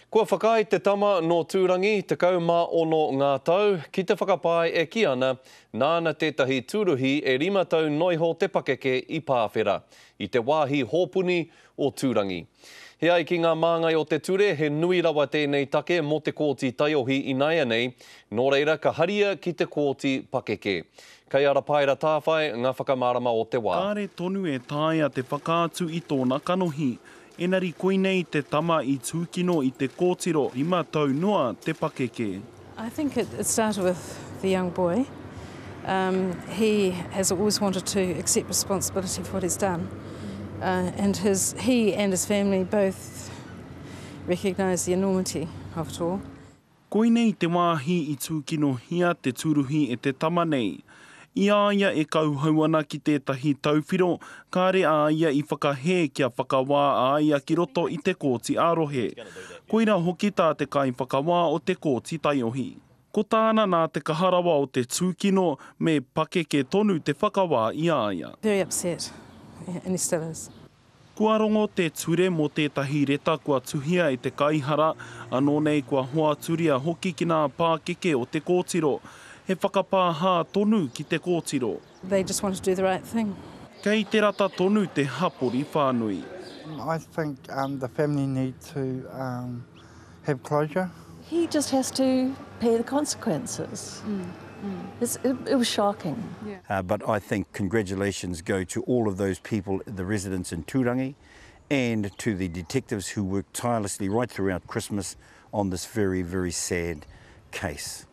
Kua whakaae te tama nō Tūrangi, 16 ngā tau, ki te whakapae e kī ana, nāna tētahi tūruhi e rima tau noiho te pakeke i pāwhera, i te wāhi hōpuni o Tūrangi. He ai ki ngā māngai o te ture, he nui rawa tēnei take mō te kōti taiohi inaianei, nō reira ka haria ki te kōti pakeke. Kei a Rapaera Tāwhai ngā whakamārama o te wā. Kāre tonu e taea te whakaatu i tōna kanohi. Enari koinei te tama i tūkino i te kōtiro rima tau noa te pakeke. I think it started with the young boy. Um, he has always wanted to accept responsibility for what he's done. Uh, and his, he and his family both recognise the enormity of it all. Koinei te wāhi i tūkinohia te tūruhi e te tama nei. I a ia e kauhau ana ki tētahi tauwhiro, kāre a ia i whakahē kia whakawā a ia ki roto i te kōti ā-rohe. Koira hoki tā te kaiwhakawā o te kōti taiohi. Ko tāna nā te kaha rawa o te tūkino me pakeke tonu te whakawā i a ia. Very upset, and he still is. Kua rongo te ture mō tētahi reta kua tuhia e te kaihara, anō nei kua hoaturia hoki ki nā pākeke o te kōtiro. He whakapāhā tonu ki te kōtiro. They just want to do the right thing. Kei te rata tonu te hapori whānui. I think the family need to have closure. He just has to pay the consequences. It's, it, it was shocking. Uh, but I think congratulations go to all of those people, the residents in Turangi, and to the detectives who worked tirelessly right throughout Christmas on this very, very sad case.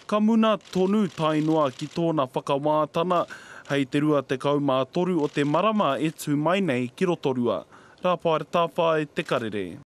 Ka muna tonu tae noa ki tōna whakawātana hei te 23 o te marama e tū mai nei ki Rotorua. Rāpaera Tāwhai, Te Karere.